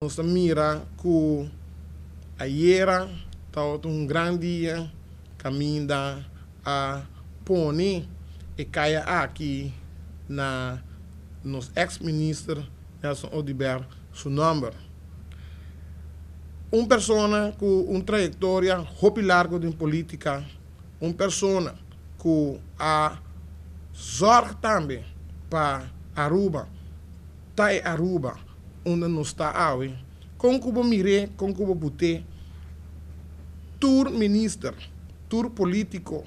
Nos ta mira ku ayera tabata un gran dia kaminda a pone e kaya aki na nos eks minister Nelson Oduber su nòmber. Un persona ku un trayektoria hopi largu den politika, un persona ku a zòrg tambe pa Aruba ta e Aruba unda nos ta awe. Kon ku bo mir'é, kon ku bo but'é, tur minister, tur polítiko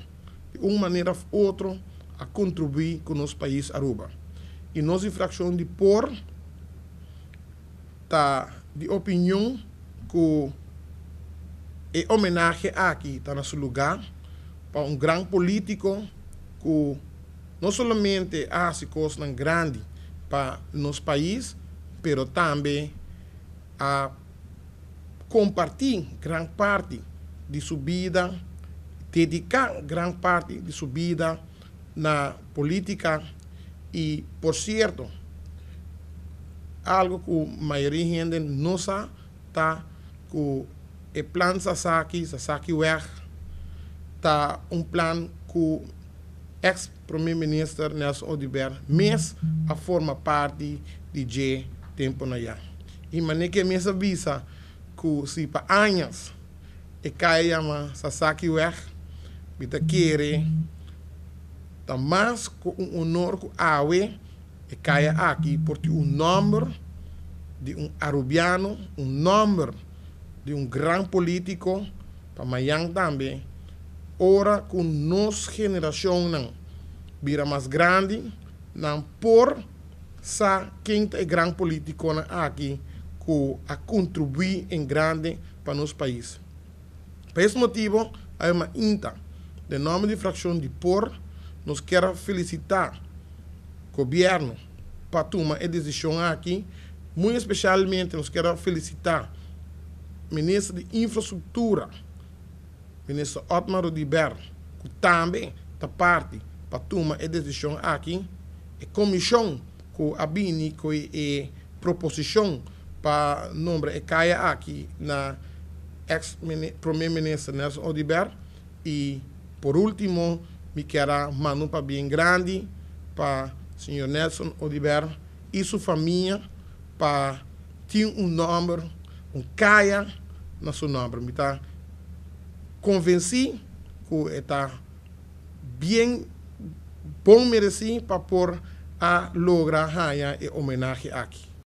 di un manera òf otro a kontribuí ku nos pais Aruba. I nos di frakshon di por ta di opinion ku e homenahe aki ta na su lugá pa un gran polítiko ku no solamente a hasi kosnan grandi pa nos pais, pero tambe a kompartí gran parti di su bida, dediká gran parti di su bida na polítika i por sierto, algu ku mayoria hende no sa ta ku e plan Sasaki, Sasakiweg, ta un plan ku Ex Prome Minister Nelson Oduber mes a forma parti di dje tempo na ya. Y mane ke mes a bisa cu si pa añas e caya yama Sasaki Weg, mi ta kere ta mas cu un honor cu awe e caya aki por tin un nomber di un Arubiano, un nomber di un gran politico pa mayan tambe ora ku nos generashonnan bira mas grandi, nan por sa ken ta e gran politikonan aki ku a kontribuí en grande pa nos pais. Pa es motibo, awe mainta, den nòmber di frakshon di por, nos kier a felisitá gobièrnu pa tuma e desishon aki, muy espeshalmente nos kier a felisitá Minister di Infrastruktura, Minister Otmar Oduber cu tambe ta parti pa tuma e decision aki, e comision cu a bini cu e proposicion pa nombra e caya aki na ex Prome Minister Nelson Oduber y por ultimo mi kier a manda un pabien grandi pa señor Nelson Oduber y su famia pa tin un nomber, un caya na su nomber. Mi ta convenci cu e ta bien bon mereci pa por a logra haya e homenahe aki.